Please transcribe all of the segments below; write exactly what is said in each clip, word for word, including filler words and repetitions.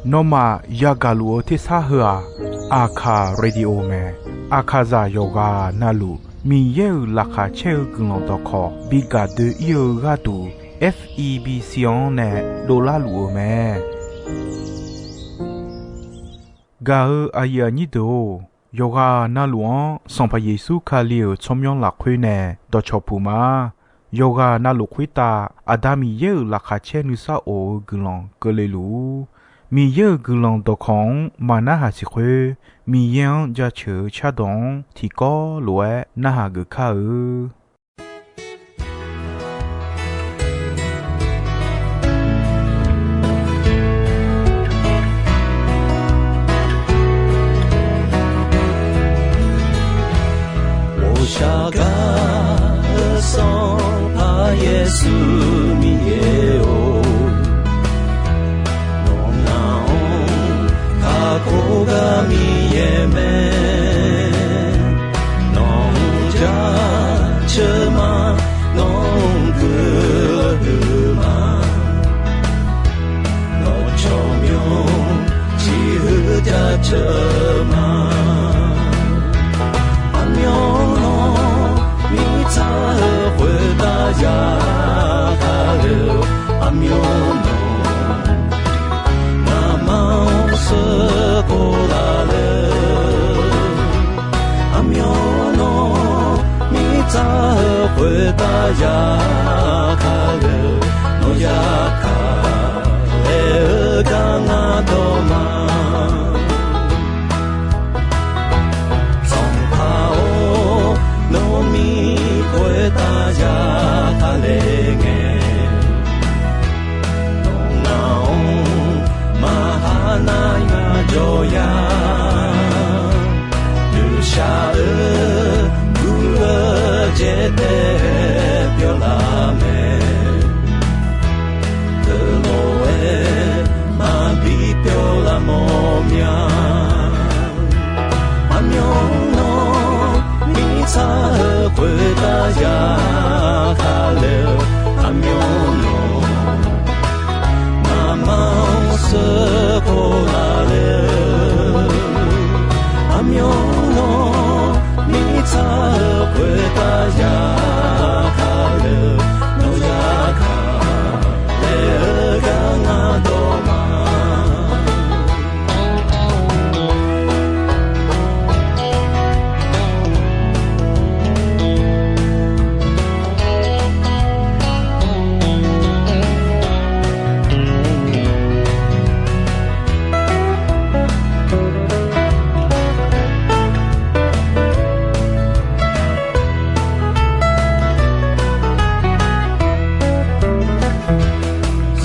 Nawmaf yagaq luf-eu tersar heu-aq, Aqkaq radio mae. Aqkaqzaq yawqghaq navluf Miqyaer-euq laqkhaq caer-eu guiqlanq dawqkawq bi gaq doe-ir-eu gharduq, F E B C-anr nae dovlar luf-eu mae. Gaq-eu aqyuif aqnyir deuq-or, yawqghaq navluf-anr Sanqpaq Yeqsur Kali-euq tsawrmyanr lafkhoer nae dawqcawq puq ma. Yawqghaq navluf khoertav Aqda Miqyaer-euq laqkhaq caer nuisar of-eu guiqlanq keuvle luf-ur. Miqyaer-euq guiqlanq dawqkawq-anr maqnarhaq siq khoer, Miqyaer-anr jaceuq-eu cardawq-anr tiqkawv lof-aer narhaq geuf kar-eu. 我下嘎的上爬耶稣米耶哦，我那哦，卡古嘎米耶咩。 Nawq-anr jaceuq ma, nawq-anr guiqlanq huiq ma, nawq tsawrmyanr ciqhuiq jaceuq ma. Aqmyanluf mirtsaq-eu khoertav ya kale-eu, aqmyanluf ngamaf-anr sheuqkhof laf le. Aqmyanluf mirtsaq-eu khoertav ya kale-eu, nawq ya kale-eu gar ngar dawq ma. Sanqpaq-or, nawq mir khoertav ya kale ngae, nawq ngaq-anr maqha nar ngar jawr ya. Nuishaq-eu gur-eu jaetae pyawr laf mae. Teulof-aer maqbi pyawr laf mawr mya. Aqmyanluf mirtsaq-eu khoertav ya kale-eu, aqmyanluf ngamaf-anr sheuqkhof laf le-eu, aqmyanluf mirtsaq-eu khoertav ya kale-eu, nawq ya kale-eu gar ngar dawq ma.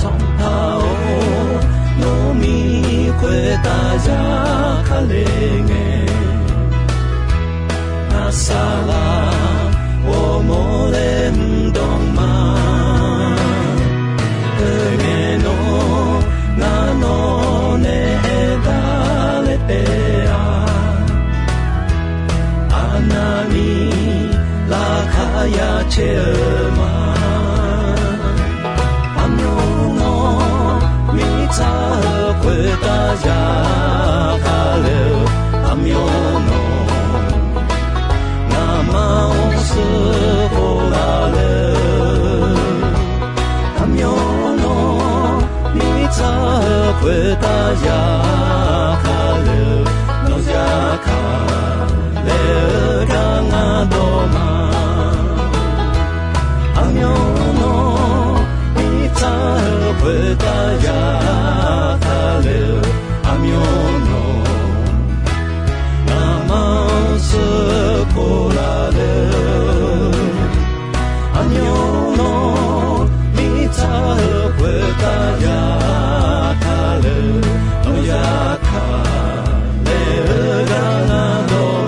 Sanqpaq-or, nawq mir khoertav ya kale ngae, ngar saqlaq ghawrmawr laer mr dawq ma. Teungae nawr ngar nawq nae aertaq laer taef-a. Aqnavni laqkhaq ya caer-eu ma. Aqmyanluf mirtsaq-eu khoertav ya kale-eu, aqmyanluf ngamaf-anr sheuqkhof laf le-eu, aqmyanluf mirtsaq-eu khoertav ya kale-eu, nawq ya kale-eu gar ngar dawq ma. Aqmyanluf mirtsaq-eu khoertav ya kale-eu, aqmyanluf ngamaf-anr sheuqkhof laf le-eu, aqmyanluf mirtsaq-eu khoertav ya kale-eu, nawq ya kale-eu gar ngar dawq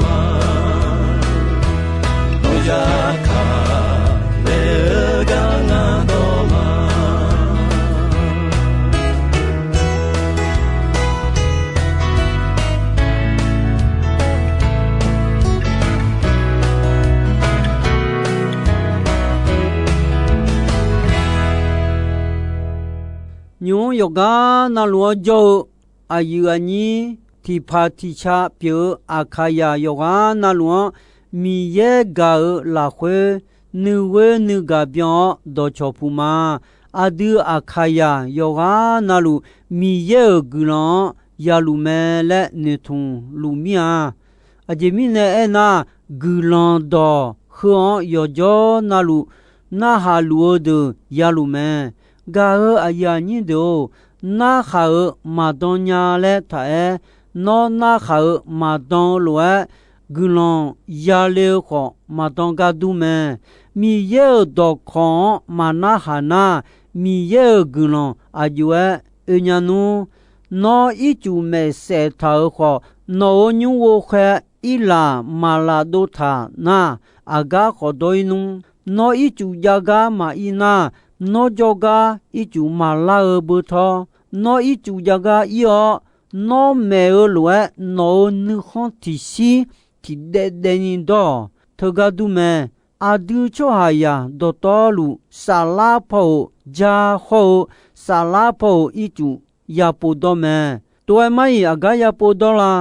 Nymq-mr yawqgar navluf-anr jawr-eu aqyuif aqnyir tiqpaq tiqca pyeuf-eu Aqkaqyaq yawqghaq navluf-anr, Miqyaer gaq-euq lafkhoer nuighoer nuigaq byan-awr dawqcawq puq ma. Aqdui Aqkaqyaq yawqghaq navluf Miqyaer-euq guiqlanq-anr yaluf mae laer noeqtmq luf mir-a. Aqjeq mirnae aernar, guiqlanq dawq heu-anr yawqjawr navluf narhaq luf-eu deuq yaluf mae. Gaq-euq aqyuif aqnyir deuq-or, narhaq-euq maqdan nya laer taq-aer, nawr narhaq-euq maqdan-eu lof-aer, guiqlanq yale-eu khawf maqdan gar dur mae. Miqyaer-euq dawqkawq-anr maqnarhaq nar, Miqyaer-euq guiqlanq aqjox-aer oe nya nmr. Nawr ircuf maeqsaef taq-euq khawf, nawq-euq nymr ghovkhae irlaf maqlaf dov taq nar, aqgar khawf dawr-ir nmr. Nawr ircuf jav gar maqir nar, nawr jawrgar ircuf maqlar-eu beutawr, nawr ircuf jav gar ir-awr, nawr maeq-eu lof-aer nawq-euq nuikhanr tiqshir tiqdaev daev ni dawr-awq. Teugar dur mae. Aqdui tsawrhaqzaq dawqtawvluf, saflar paw-euq ja hawr-eu, saflar paw-euq ircuf yapov dawr mae. Tov-aer mar-iq aqgar yapov dawr la?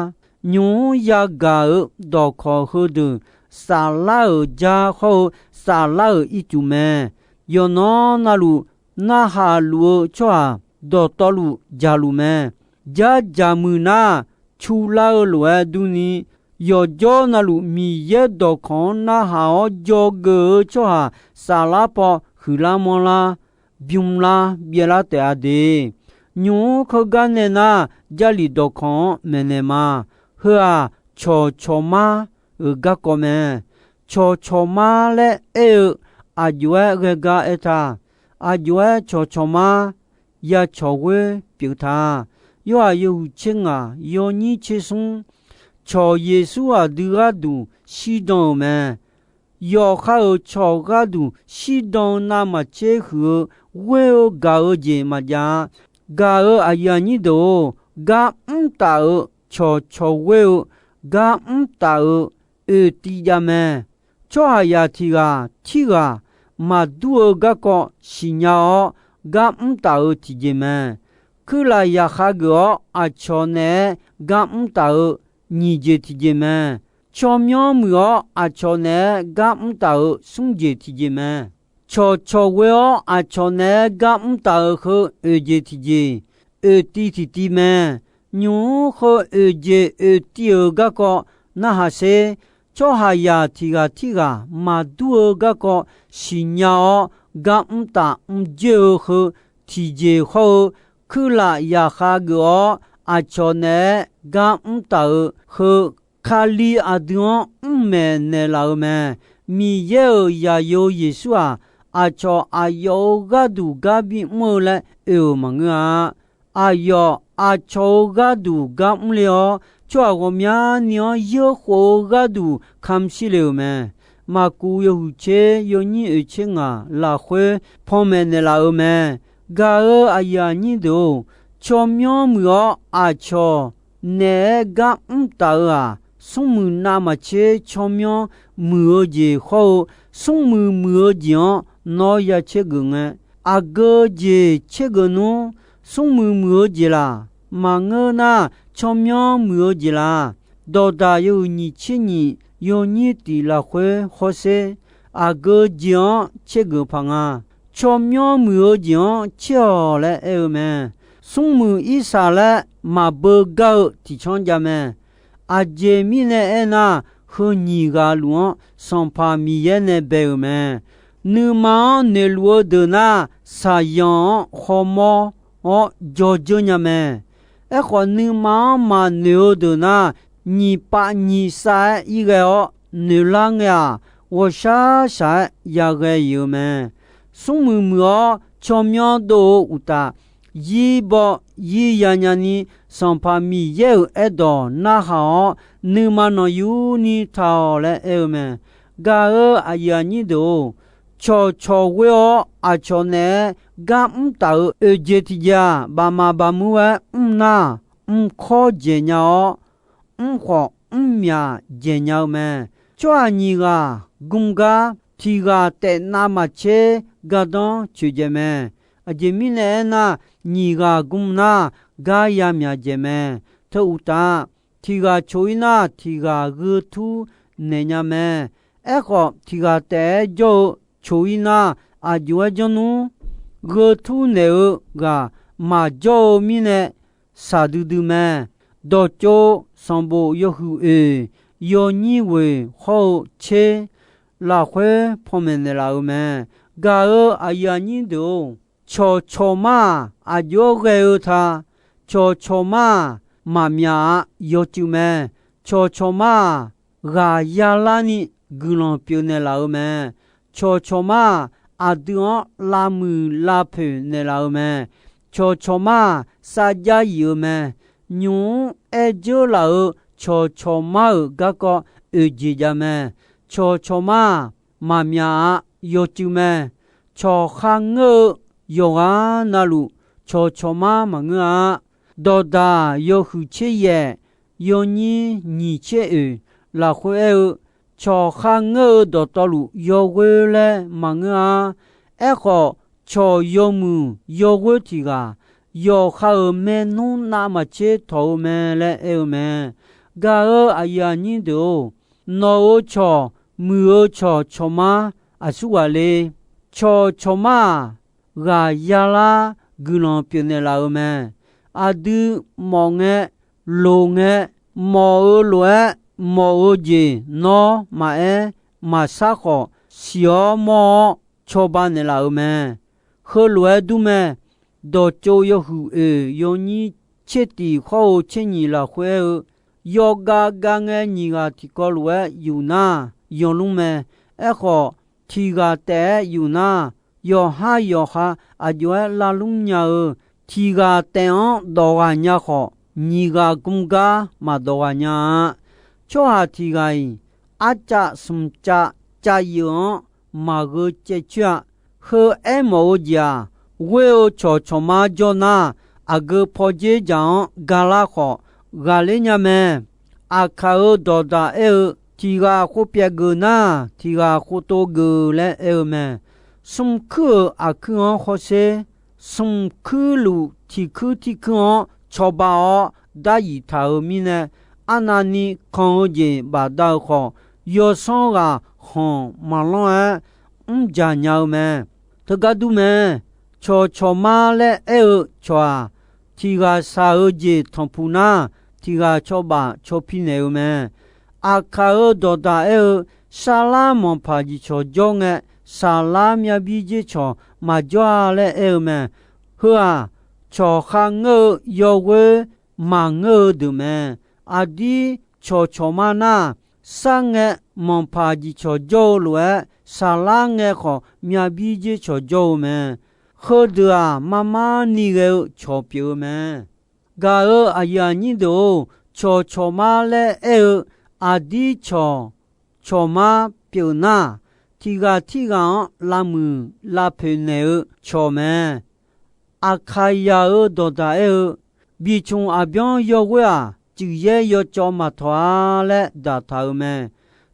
Nymq-mr yagaq-euq dawqkawq heudeuq, saflar-euq ja hawr-eu, saflar-euq ircuf mae. Yawqnan navluf narhaq luf-eu tsawrhaq dawqtawvluf jaqluf mae. Jarjaq muiq nar, cu lar-eu lof-aer durni, yawqjawr navluf Miqyaer dawqkawq-anr narhaq-awr dzawgeuf-eu tsawrhaq, saflar paw huiqlar manrlar, bymlar byaevlar taef-a de. Nymq-mr keugar nae nar, Jarlif dawqkawq-anr maeqnaeq ma. Heu-aq, cawqcawq mar-euq garkawv mae. Cawqcawq mar laer aer-eu aqjox-aer ghae gar aer ta. Aqjox-aer cawqcawq mar ya cawq ghoer pyeuf ta. Yorhaq yawhuiq tser ngaq yawnyir tser smr, cawq Yeqsur aqdui gharduq shirdan-euq mae. Yawqha-euq cawq gharduq shirdan-eu navmaqtser huiq-eu ghoer-eu gaq-eu jeq maqjav-a. Gaq-euq aqyuif aqnyir deuq-or, gar mr taf-euq cawqcawq ghoer-eu, gar mr taf-euq oeq tiv jav mae. Tsawrhaqzaq tiq ghaq tirghaq maqdur-eu garkawv siqnya-awr, gar mr taf-euq tiqjeq mae. Kuirlaf yaqkhav geuf-awr aqcawq naeq-aer gar mr taf-euq nyiq jeq tiqjeq mae. Tsawrmyanr muiq-awr aqcawq naeq-aer gar mr taf-euq smr jeq tiqjeq mae. Cawqcawq ghoer-awr aqcawq naeq-aer gar mr taf-euq heu oeq jeq tiqjeq, oeq tiv tiqtiv mae. Nymq-mr heu oeq jeq oeq tiv-euq garkawv narhaq sher. Tsawrhaqzaq tiq ghaq tirghaq maqdur-eu garkawv siqnya-awr, gar mr taf mr joer-eu heu tiqjeq hawr-eu, kuirlaf yaqkhav geuf-awr aqcawq naeq-aer gar mr taf-euq heu, Kali aqdui-anr mr maeqnaeq laf-euq mae. Miqyaer-euq zaqyo Yeqsur-aq, aqcawq aqyawf-euq gharduq gar bimr-eu laer oe-euq maqngeur-a. Aqyawf aqcawq-euq gharduq gar mr le-awr, tsawrhaq ghawqmyani-anr yeurkhof-eu gharduq kamq shir le-euq mae. Maqkuv yawhuiq tser yawnyir oeq tser ngaq lafkhoer panmaeq naeqlaf-euq mae. Gaq-euq aqyuif aqnyir deuq-or, tsawrmyanr muiq-awr aqcawq naeq-aer gar mr taf-eu-aq, smrmuiq navmaqtser tsawrmyanr muiq-eu jeq hawr-eu, smrmuiq muiq-eu jeq-anr nawr ya caergeuf ngae, aqgeu jeq caergeuf nmr. Smrmuiq muiq-eu jeq laq, maqngeur nar tsawrmyanr muiq-eu jeq laq. Dawqdaq yawhuiq nyiq tser nyiq yawnyir tiq lafkhoer hawsher, aqgeu jeq-anr caergeuf paq nga. Tsawrmyanr muiq-eu jeq-anr caer-awq laer aer-eu mae. Smrmuiq irsaq laer maqbeu gar-eu tiqcanr jav mae. Aqjeq mirnae aernar, heu nyiq ghaq luf-anr Sanqpaq Miqyaer nae bae-euq mae. Nuima-anr noeqluf-eu deuq nar, saqyanq-anr hawmawr-awr jawrdzeur nya mae. Aerkhawf, nuima-anr maqnoeq-eu deuq nar, nyiq pav nyiq sav-aer ir ghae-awr noeqlar ngae-aq, ghawqshaq shaq-aer yaghae-iq-eu mae. Smrmuiq muiq-awr tsawrmyanr dov-eu uqtaf, zir baw zir ya nyani, Sanqpaq Miqyaer-euq aerdawq narhaq-awr, nuima nanqyuni taq-awq laer aer-eu mae. Gaq-euq aqyuif aqnyir deuq-or, cawqcawq ghoer-awr aqcawq naeq-aer gar mr taf-euq oeq jeq tiqjeq-aq, baqmaf baqmur-aer mr nar, mr kawr dzaeq nya-awr, mr khawf mr myaq dzaeq nya-eu mae. Tsawrhaq nyiq ghaq gm gar tiq ghaq taef navmaqtser gardanr coeqdzaeq mae. Aqjeq mirnae aernar, nyiq ghaq gm nar, gar ya myaq dzaeq mae. Teu uqtaf, tiq ghaq coq-ir nar, tiq ghaq gheu tur naeq nya mae. Aerkhawf, tiq ghaq taef-aer jawr-eu coq-ir nar, aqjox-aer janr nmr. Gheu tur naeq-eu ghaq maqjawr-eu mirnae, shaqdui dui mae. Dawqtsov sanqbof yawhuiq oeq, yawnyir ghoeq hawr-eu tser, lafkhoer panmaeq naeqlaf-euq mae. Gaq-euq aqyuif aqnyir deuq-or, cawqcawq mar-aq, aqjox-aer ghae-eu ta. Cawqcawq mar-aq, maqmyaf-a, yawcuiv mae. Cawqcawq mar-aq, ghaq yalar ni guiqlanq pyeuf naeqlaf-eu mae. Cawqcawq mar-aq, aqdui-anr lavmuiq lavpoeq naeqlaf-eu mae. Cawqcawq mar-aq, sarjax yif-eu mae. Nymq-mr aer dzeur laf-euq cawqcawq mar-euq garkawv oeq jeq jav mae. Cawqcawq mar-aq, maqmyaf-a, yawcuiv mae. Cawq kharngeur-eu yawqghaq navluf, cawqcawq mar maqngeur-a. Dawqdaq yawhuiq tser yaef, yawnyir nyiq tser oeq, lafkhoer aer-eu, cawq kharngeur-eu dawqtawvluf yawghoer laer maqngeur-a. Aerkhawf, cawq yawmuiq yawghoer tiq ghaq, yawqha-euq maernmr navmaqtser tawq-eu mae laer aer-eu mae. Gaq-euq aqyuif aqnyir deuq-or, nawq-euq cawq, muiq-eu cawq cawqmar aqsurghaq le. Cawq cawqmar-aq, ghaq yalar guiqlanq pyeufnaeq laf-eu mae. Aqdui mawf ngae, loq ngae, mawf-eu lof-aer mawf-eu jeq nawr maqaer maqsar khawf, siq-awr mawr-awr cawba naeqlaf-euq mae. Heulof-aer dur mae. Dawqtsov yawhuiq oeq yawnyir tser tiq hawr-eu tser nyiq lafkhoer aer-eu, yawgav gav ngae nyiq ghaq tiqkawv lof-aer yuf nar, yawlmr mae. Aerkhawf, tiq ghaq taef-aer yuf nar, yawqhar yawqha aqjox-aer lavlmr nya-eu, tiq ghaq taef-anr dawq ghaq nya khawf, nyiq ghaq gm gar maqdawq ghaq nya-a. Tsawrhaq tiq ghaq-iq, arcav smq cav cav yif-anr maqgheu caev coer-a. Heu aermawf-eu jeq-aq, ghoer-eu cawq cawqmar jawr nar, aqgeu pawdzer dzaq-anr galar khawf, ghaqler nya mae. Aqkaq-euq dawqdaq aer-eu, tiq ghaq khov pyaeq geuf nar, tiq ghaq khov tov geuf laer aer-eu mae. Smr kuir-euq aqkuir-anr hawsher, smq kuirluf tiq kuir tirkuir-anr cawba-awr daryif taq-euq mirnae, arnavni kan-eu jeq bafdav-eu khawf, yawsanr ghaq khanq maqlanr-aer mrjaq nya-eu mae. Teugar dur mae. Cawq cawqmar laer aer-eu cawq-aq, tiq ghaq shaq-eu jeq tanqpuq nar, tiq ghaq cawba caw pi naeq-eu mae. Aqkaq-euq dawqdaq aer-eu, saflar manqpaq jeq cawq jawr ngae, saflar myav bir dzer cawq maqjawr-a laer aer-eu mae. Heu-aq, cawq kharngeur-eu yawghoer maqngeur-eu deuq mae. Aqdir cawq cawqmar nar, sar ngae manqpaq jeq cawq jawr-eu lof-aer, saflar ngae khawf myav bir dzer cawq jawr-eu mae. Heudeuq-aq, marmar ni ghae-eu cawq pyeuf-eu mae. Gaq-euq aqyuif aqnyir deuq-or, cawq cawqmar laer aer-eu, aqdir cawq cawqmar pyeuf nar, tiq ghaq tirghaq-anr lavmuiq lavpoeq naeq-eu cawq mae. Aqkaqyaq-euq dawqdaq aer-eu, bicmq aqbyanr yawghoer-aq, cuif yaer yawcawv maqtawq-a laer daqtaq-euq mae.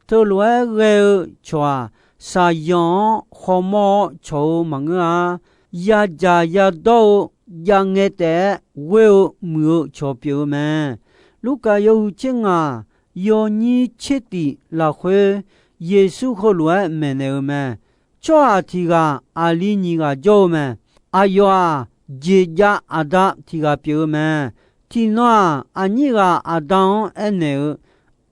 Teulof-aer ghae-eu cawq-aq, shaqyanq-anr khawmawr-awr cawq-eu maqngeur-a. Yadzaq yadawr-eu jav ngae taef-aer ghoer-eu muiq-eu cawq pyeuf-eu mae. Lurkaf yawhuiq tser ngaq, yawnyir tser tif lafkhoer, Yeqsur heulof-aer maeqnaeq-eu mae. Tsawrhaq tiq ghaq aqli nyiq ghaq jawr-eu mae. Aqyawf-aq, jeqjav aqda tiq ghaq pyeuf-eu mae. Tiqnan-aq, aqnyir ghaq aqda-anr aernaeq-eu,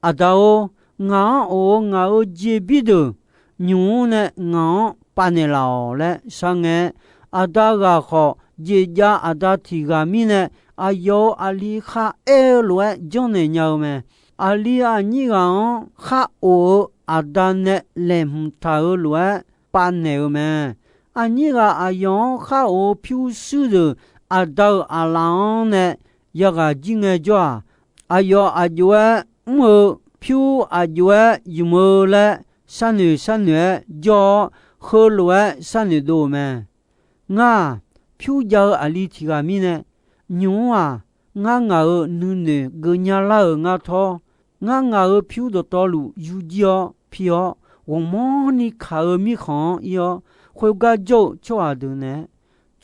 Aqda-or, ngaq-anr of-eu ngaq-euq jeqbir deuq nymq-mr nae ngaq-anr pav naeqlaf-awq laer shar ngae, aqda ghaq khawf, jeqjav aqda tiq ghaq mirnae, aqyawf-euq aqli kharaer-eu lof-aer janrnaeq nya-eu mae. Aqli aqnyir ghaq-anr khar of-eu aqda nae laeqhmq taq-eu lof-aer pav naeq-eu mae. Aqnyir ghaq aqyawf-anr khar of-eu pyurshuir deuq aqda-euq aqlaf-anr nae yaghaq jir ngaejawr-aq, aqyawf aqjox-aer mr-eu, pyur aqjox-aer ymq-eu laer sharnoeq sharnoeq-aer jawr-awr, heulof-aer sharnoeq dov-euq mae. Ngar-aq, pyur jav-eu aqli tiq ghaq mirnae, nymq-mr-aq, ngar ngaq-euq nuinoeq geuf nya lar-euq ngar tawr. Ngar ngaq-euq pyur dawqtawvluf yur jir-awr pi-awr, ghawqmanrni kaq-eu mirkhanq-anr ir-awr, khoergar jawr-eu tsawrhaq deuq naeq-aer,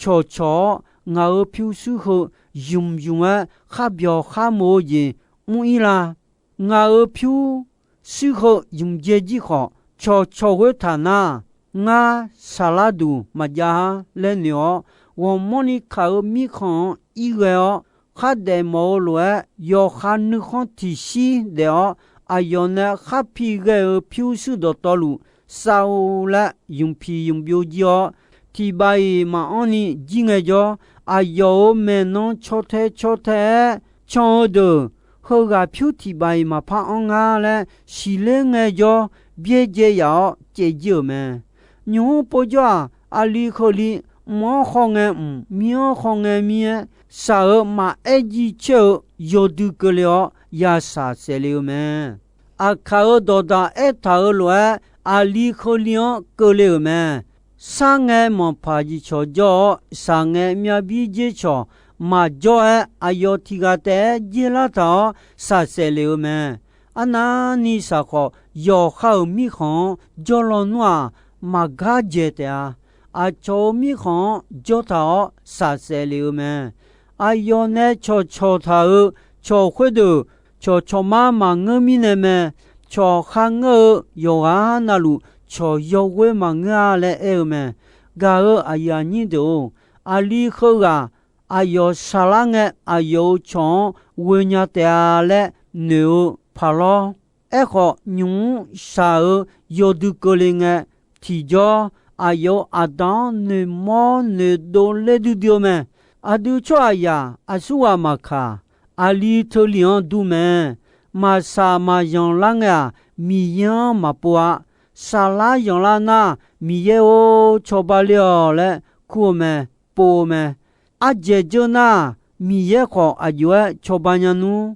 cawqcawq-awr, ngaq-euq pyurshuir heu ymq ymq-aer khar byawq khar meuq-eu jeq mr-ir la. Ngaq-euq pyurshuir heu ymq jae jir khawf, cawqcawq ghoer taq nar, ngar saqlar duq maqjav-ar laer noeq-awr, ghawqmanrni kaq-euq mirkhanq-anr irghae-awr, khardaef mawf-eu lof-aer yawqha nuikhanr tiqshir daef-awr, aqyawf nae khar pi ghae-euq pyurshuir dawqtawvluf sav-eu laer ymq piq ymq byov jir-awr, tiqbav-iq maqanr ni jir ngaejawr, aqyawf-euq maeqnan caw tae caw tae-aer can-eu deuq, heughaq pyur tiqbav-iq maqpar anr ngar laer siqler ngaejawr, byaerdzae yaf-awr caev jir-euq mae. Nymq-mr povjawr-aq, aqli heuli, mq-anr khawf ngae mq, mir-anr khawf ngae mir-aer, shaq-euq maqaer jiv caer-eu yawdui keuvle-awr yashaq saef le-eu mae. Aqkaq-euq dawqdaq aertaq-euq lof-aer, aqli heuli-anr keuvle-euq mae. Sharngae manqpaq jeqcawq jawr-awr, shaq ngae myavbir dzer cawq maqjawr-aer, aqyawf tiq ghaq taef-aer dzer lar taq-awr shaq saef le-eu mae. Arnavni shaq khawf, yawqha-euq mirkhanq-anr jawrlawnmr-aq, maqgar dzaeq taef-a. Aqcawq-euq mirkhanq-anr jawr taq-awr shaq saef le-eu mae. Aqyawf nae cawqcawq taq-euq cawq khoerdeuq, cawqcawq mar maqngeur mirnae mae. Cawq kharngeur-eu yawqghaq navluf, cawq yawghoer maqngeur-a laer aer-eu mae. Gaq-euq aqyuif aqnyir deuq-or, aqli heughaq aqyawf shaqlar ngae, aqyawf-euq cawq-anr ghoenya taef-a laer noeq-eu paq lawr. Aerkhawf, nymq-mr shaq-eu yawdui keuvle ngae, tiqjawr aqyawf-euq aqda-anr noeqmawr noeqdov ler duidui-eu mae. Aqdui tsawrhaqzaq aqsurghaq maqkaq, aqli teuliq-anr dur mae. Maqshaq maqzanq lar ngae-aq, Miqyaer-anr maqpov-a. Shaqlar zanqlar nar, Miqyaer-or, cawba le-awq laer kur-eu mae, pov-eu mae. Ardzaeq dzeur nar, Miqyaer khawf aqjox-aer cawba nya nmr.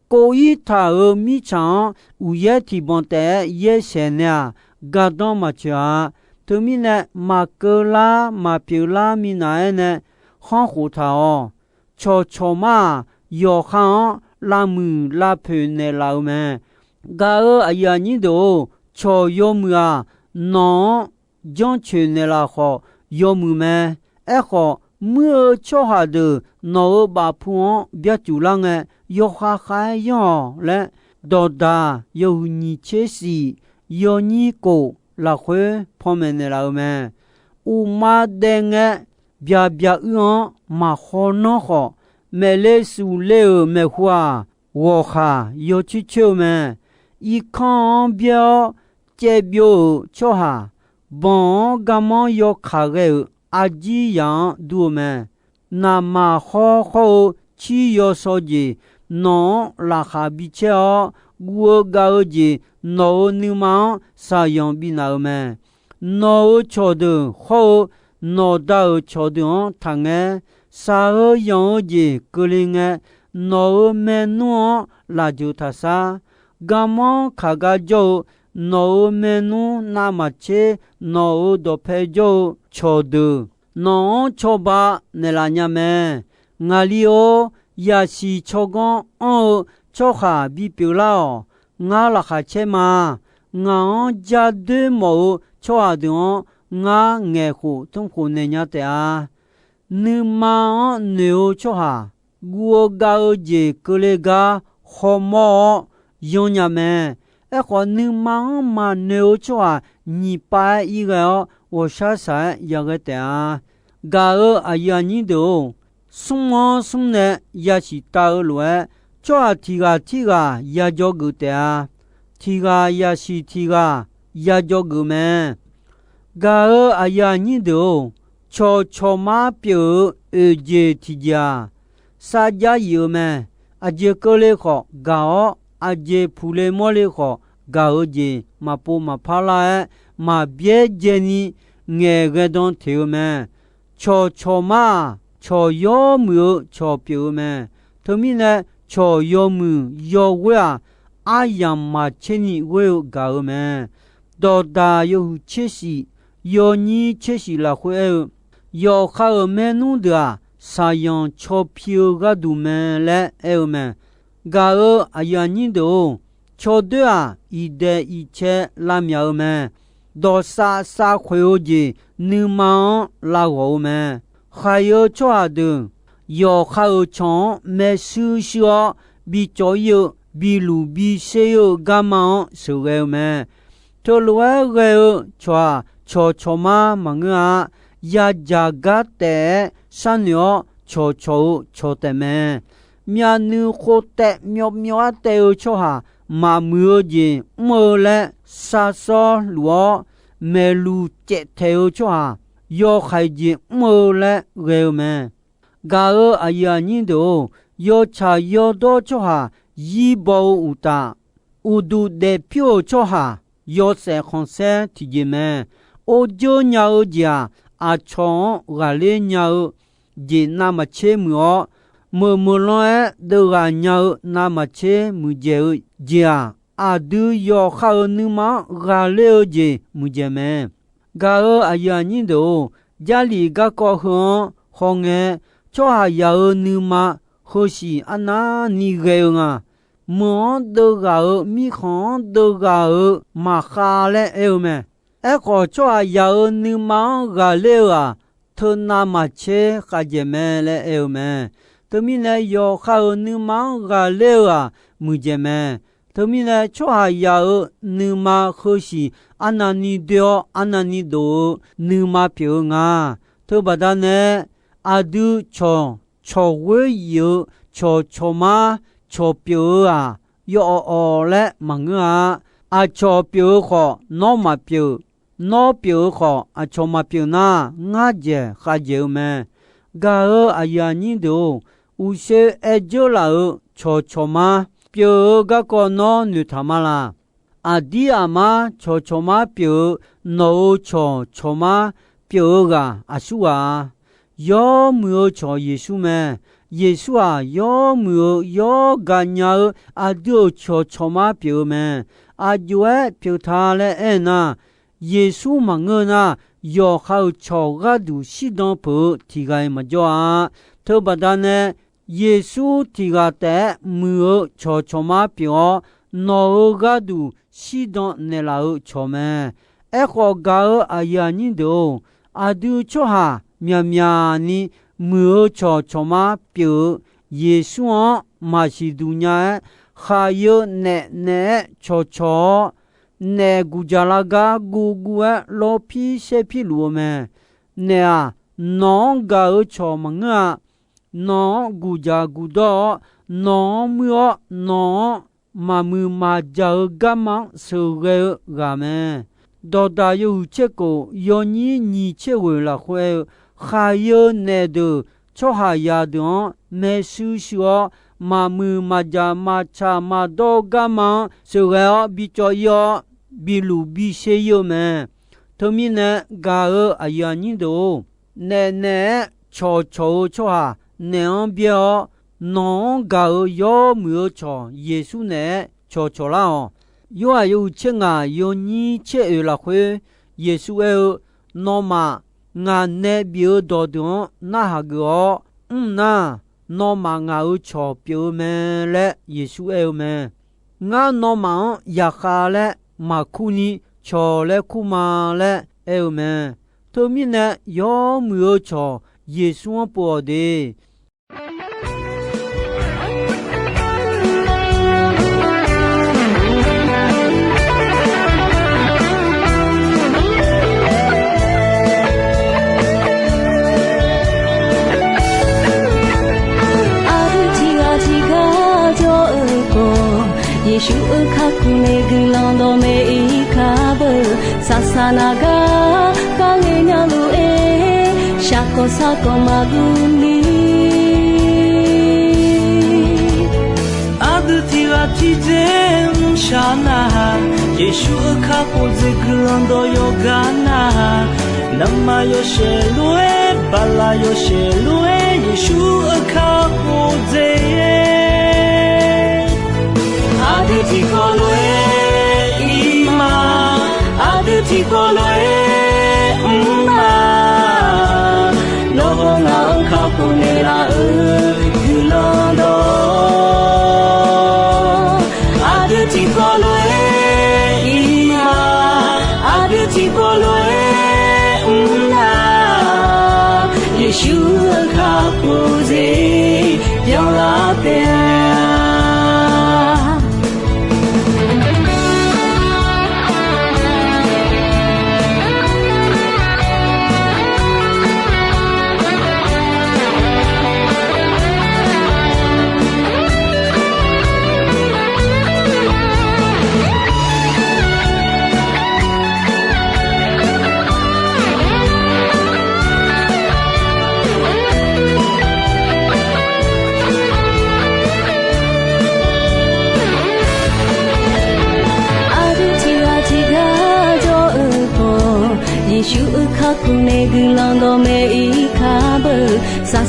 Kov-ir taq-euq mirtsaq-anr uqyaer tiqbanq taef-aer yaer saeq nae-aq, gardanr maqtsoeq-a. Teumirnae, maqkeuv lar maqpyeuf lar minav-aer nae khanr khof taq-awq. Cawqcawq mar-aq, yawqha-anr lavmuiq lavpoeq naeqlaf-euq mae. Gaq-euq aqyuif aqnyir deuq-or, cawq yawmuiq-aq, nawq-anr janrcoeq naeqlaf khawf yawmuiq mae. Aerkhawf, muir-eu tsawrhaq deuq nawq-euq bafpu-anr byarcuf lar ngae, yawkhav khav-aer yanr-awq laer, Dawqdaq yawhuiq nyiq tser shif, yawnyir kof lafkhoer panmaeq naeqlaf-euq mae. Uqma daev ngae, byaqbyaq uir-anr maqhaw nanr khawf, maeqle sufle-euq maeqhu-aq, ghawqkhaq yawcoer coer-eu mae. Irkanr-anr byaer-awr caevbyov-euq tsawrhaq, banq-anr garmanr yawkaq ghae-euq arjir yaq-anr dur-eu mae. Naqmaq hawr hawr-eu cir yawsaw jeq nawq-anr laqkhaq bicaer-awr, guv-eu gav-eu jeq nawq-euq nuima-anr shaqzanq binaf-euq mae. Nawq-euq cawqdeuq hawr-eu nawqda-euq cawqdeuq-anr taqngaer. Shaq-eu yanq-eu jeq keuvle ngae, nawq-euq maernmr-anr lafjeuq taqshar. Garmanr kaq gar jawr-eu nawq-euq maernmr navmaqtser, nawq-euq dawqpae jawr-eu cawqdeuq nawq-anr cawba naeqlaf nya mae. Ngaqli-or, yasiq tsawrganr anr-eu tsawrhaq bipyeuf lar-awq. Ngar laqkhaq caer ma. Ngaq-anr ja doer mawf-eu tsawrhaq deuq-anr ngar ngaeqkhof tmrkhof naeq nya taef-a. Nuima-anr noeq-eu tsawrhaq, guv-eu gav-eu jeq keuvle gar hawmawr-awr yanr nya mae. Aerkhawf, nuima-anr maqnoeq-eu tsawrhaq nyiq pav-aer irghae-awr, ghawqshaq shaq-aer yaghae taef-a. Gaq-euq aqyuif aqnyir deuq-or, smr-anr smr nae yasiq tav-eu lof-aer, tsawrhaq tiq ghaq tirghaq ya dzawgeuf taef-a. Tiq ghaq yasiq tiq ghaq ya dzawgeuf mae. Gaq-euq aqyuif aqnyir deuq-or, cawqcawq mar pyeuf-eu oeq jeq tiqjeq-aq, sarjax yif-eu mae. Aqjeq keuvle khawf gaq-awr, aqjeq puqle mawrle khawf gaq-eu jeq maqpov maqpar lar-aer, maqbyaer dzaeni ngaeqghae dan teq-eu mae. Cawqcawq mar-aq, cawq yawmuiq-eu cawq pyeuf-eu mae. Teumirnae, cawq yawmuiq yawghoer-aq, aryamq maqtser ni ghoer-eu gaq-eu mae. Dawqdaq yawhuiq tser shif, yawnyir tser shif lafkhoer aer-eu, yawqha-euq maernmr deuq-aq, shaqzanq caw pi-eu gharduq mae laer aer-eu mae. Gaq-euq aqyuif aqnyir deuq-or, cawdoer-aq, iqdaeq iqcae lavmyaq-eu mae. Dawqsav sav khoeq-eu jeq nuima-anr lav ghawq-eu mae. khaiq-eu tsawrhaq deuq yawqha-euq cawq-anr maershuir shuir-awr bicawv ir-eu, biluq bisher ir-eu garma-anr sheuqghae-eu mae. Teulof-aer ghae-eu cawq-aq, cawqcawq mar maqngeur-a. Yadzaq gar taef-aer sharnoeq-awr cawqcawq-eu cawq taef mae. Myavnuiv khov taev myawvmyawv-aer taev-eu tsawrhaq maqmuiq-eu jeq mr-eu laer sharshawr luf-awr, maeqluq caevtaeq-eu tsawrhaq yawhaiq jeq mr-eu laer ghae-eu mae. Gaq-euq aqyuif aqnyir deuq-or, yawtsaq yawdawr tsawrhaq zir baw-eu uqtaf, uqduq daefpyur-euq tsawrhaq yawshaef khanqsaer tiqjeq mae. Or dzeur nya-eu jeq-aq, aqcawq-anr ghaqler nya-eu jeq navmaqtser muiq-awr, meuq meuq lan-aer deuvghaq nya-eu navmaqtser muiqdzaeq-eu jeq-aq, aqdui yawqha-euq nuima-anr ghaqler-eu jeq muiqdzaeq mae. Gaq-euq aqyuif aqnyir deuq-or, Jarlif garkawv heu-anr hawngae, tsawrhaqzaq-euq nuima heusiq arnavni ghae-eu nga. Meuq-anr deuvghaq-euq mirkhanq-anr deuvghaq-euq maqkhav laer aer-eu mae. Aerkhawf, tsawrhaqzaq-euq nuima-anr ghaqler-eu-aq, teunav maqtser khavdzaeq mae laer aer-eu mae. Teumirnae, yawqha-euq nuima-anr ghaqler-eu-aq, muiqdzaeq mae. Teumirnae, tsawrhaqzaq-euq nuima heusiq arnavni doe-awr arnavni dof-eu nuima pyeuf-eu nga. Teubaqda nae, aqdui cawq cawq ghoer yif-eu cawqcawq mar cawq pyeuf-eu-aq, yawawq awq laer maqngeur-a. Aqcawq pyeuf-eu khawf, nawr maqpyeuf. Nawr pyeuf-eu khawf, aqcawq maqpyeuf nar, ngar dzaeq khavdzaeq-eu mae. Gaq-euq aqyuif aqnyir deuq-or, uqshoe aer dzeur laf-euq cawqcawq mar pyeuf-eu garkawv nawr noeqtaq ma laq. Aqdir aqmar cawqcawq mar pyeuf-eu nawq-euq cawqcawq mar pyeuf-eu ghaq aqsur ghaq-a. Yawmuiq-eu cawq Yeqsur mae. Yeqsur-aq, yawmuiq-eu yawr gaqnya-eu aqdui-euq cawqcawq mar pyeuf-eu mae. Aqjox-aer pyeuf ta laer aer nar, Yeqsur maqngeur nar, yawqha-euq cawq gharduq shirdan peuq-eu tiq ghaq-iq maqjawr-a. Teubaqda nae, Yeqsur tiq ghaq taef-aer muiq-eu cawqcawq mar pyeuf-awr, nawq-euq gharduq shirdan naeqlaf-eu cawq mae. Aerkhawf, gaq-euq aqyuif aqnyir deuq-or, aqdui tsawrhaq myaqmyaq ni muiq-eu cawqcawq mar pyeuf-eu Yeqsur-anr maqsiq duq nya-aer, khaqyeu naef naeq-aer cawqcawq-awr, naef guqjaq lar gar guvguv-aer lawrpir saerpir luf-eu mae. Naef-aq, nawq-anr gaq-eu cawq maqngeur-a. Nawq-anr guqjaq guqdawr-awr, nawq-anr muir-awr, nawq-anr maqmuiq maqjaq-eu garma-anr sheuqghae-eu ghaq mae. Dawqdaq yawhuiq tser kof yawnyir nyiq tser ghoeq lafkhoer aer-eu, khaqyeu naef deuq tsawrhaqzaq deuq-anr maershuir shuir-awr, maqmuiq maqjaq maqtsaq maqdawr-eu garma-anr sheuqghae-awr bicawv ir-awr, biluf bisher ir-eu mae. Teumirnae, gaq-euq aqyuif aqnyir deuq-or, naef naeq-aer cawqcawq-eu tsawrhaq naef-anr byaer-awr, nawq-anr gaq-euq yawmuiq-eu cawq Yeqsur naeq-aer cawqcawq lar-awq. Yorhaq yawhuiq tser ngaq yawnyir tser oeq lafkhoer Yeqsur aer-eu, Nawmaf ngaq nae bif-eu dawq deuq-anr narhaq geuf-awr mr nar, nawmaf ngaq-euq cawq pyeuf-eu mae laer Yeqsur aer-eu mae. Ngar nawmaf-anr yaqkhav laer maqkur ni cawq laer kur ma laer aer-eu mae. Teumirnae, yawmuiq-eu cawq Yeqsur-anr pov-awq de. Aqdui tiqghaq tiqgar jawr-eu khawf, Yeqsur-euq kakhof nae guiqlanq dawqmaeq ir kar beu. Saqsaq naq gar gar ngae nya lof-aer, shaqkawq saqkawq maqguv ni. Aqdui tiqghaq tiqdzer mrshaq nar-aq, Yeqsur-euq kakhof dzaeq guiqlanq dawq yawqgar nar-aq, naqma yawshaef lof-aer, bala yawshaef lof-aer, Yeqsur-euq kakhof dzaeq-aer, aqdui tiqkawv lof-aer ir ma, aqdui tiqkawv lof-aer mr ma. Nawr-eu ngaq-euq kakhof naeqlaf-euq guiqlanq dawq, aqdui tiqkawv lof-aer ir ma, aqdui tiqkawv lof-aer mr na. Yeqsur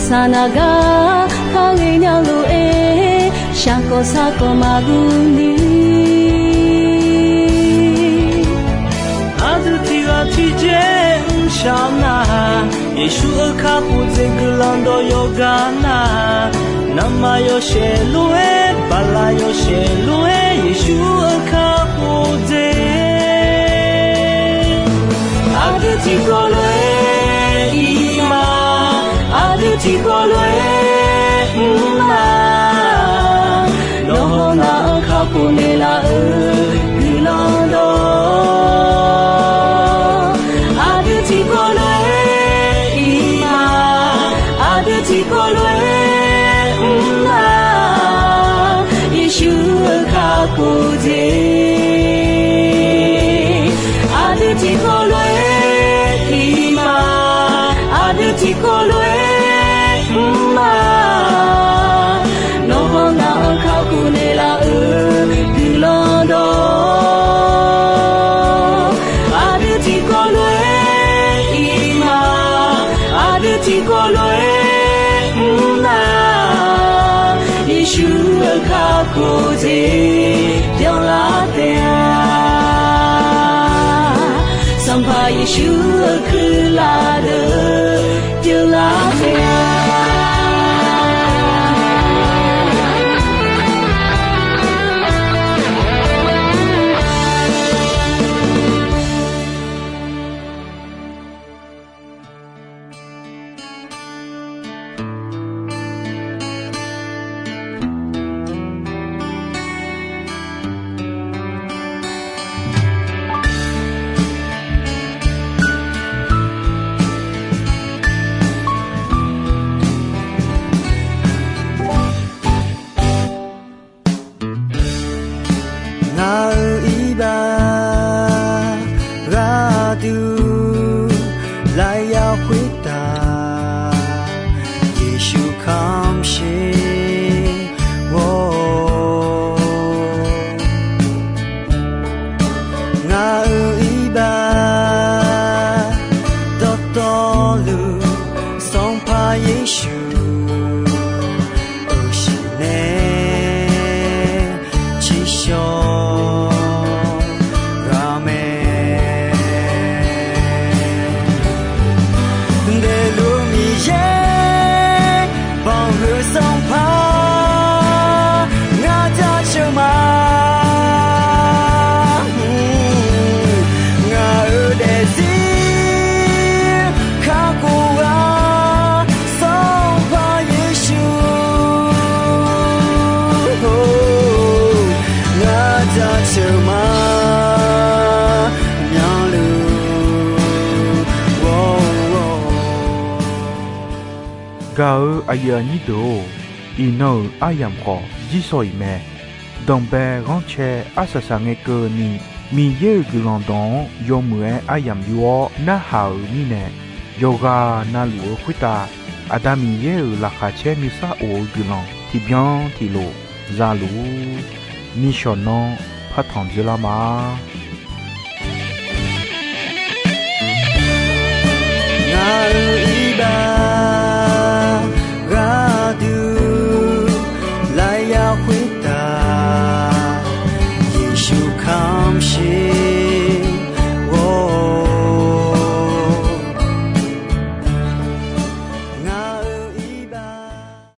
Saqnaq gar kharghae nya lof-aer, shaqkawv sarkawv maqguv ni. Aqdui tiq ghaq tiq dzae mrshaq nar, Yeqsur-euq kakhof dzaeq guiqlanq dawq yawqghaq nar, navmaqtser yawshaef lof-aer, baqlaq yawshaef lof-aer, Yeqsur-euq kakhof dzaeq. Aqdui tiqkawv lof-aer ir ma, aqdui tiqkawv lof-aer mr ma. Nawr hawnar-anr kakhof naeqlaf-euq guiqlanq dawq, aqdui tiqkawv lof-aer ir ma, aqdui tiqkawv lof-aer mr ma. Yeqsur-euq kakhof dzaeq, aqdui tiqkawv lof-aer ir ma, aqdui tiqkawv lof-aer mr ma. Nawr hawnar-anr kakhof naeqlaf-euq guiqlanq dawq, aqdui tiqkawv lof-aer ir ma, aqdui tiqkawv lof-aer mr ma. Yeqsur-euq kakhof dzaeq byanlar taef-a. Sanqpaq Yeqsur-euq kuirlaf deuq byanlar taef-a. Ngaq-euq iqbax gharduq lafyaq khoertav Yeqsur kamq sher ghawr-awr, ngaq-euq iqbax dawqtawvluf Sanqpaq Yeqsur-euq shiq nae tsiqshawq ghaq mae. Daefluf Miqyaer, banqhuiq Sanqpaq, ngar jaceuq ma. Ngaq-euq daefzir kakhof ghaq Sanqpaq Yeqsur, ngar jaceuq ma. Myanluf ghawr-awr. Gaq-euq aqyuif aqnyir deuq-or, iqnan-euq aryamq khawf jirshaw iq mae. Danqbae ghanrcae arsaq saqngae keuvni, Miqyaer-euq guiqlanq dawq-anr yawmuiq-aer aryamq yur-awr narhaq-euq mirnae, yawqghaq navluf-eu khoertav Aqda Miqyaer-euq laqkhaq caer nuisar of-eu guiqlanq tiqbyan tiqlof za luf-ur. Nishawq nanr partanq dzeurlar ma.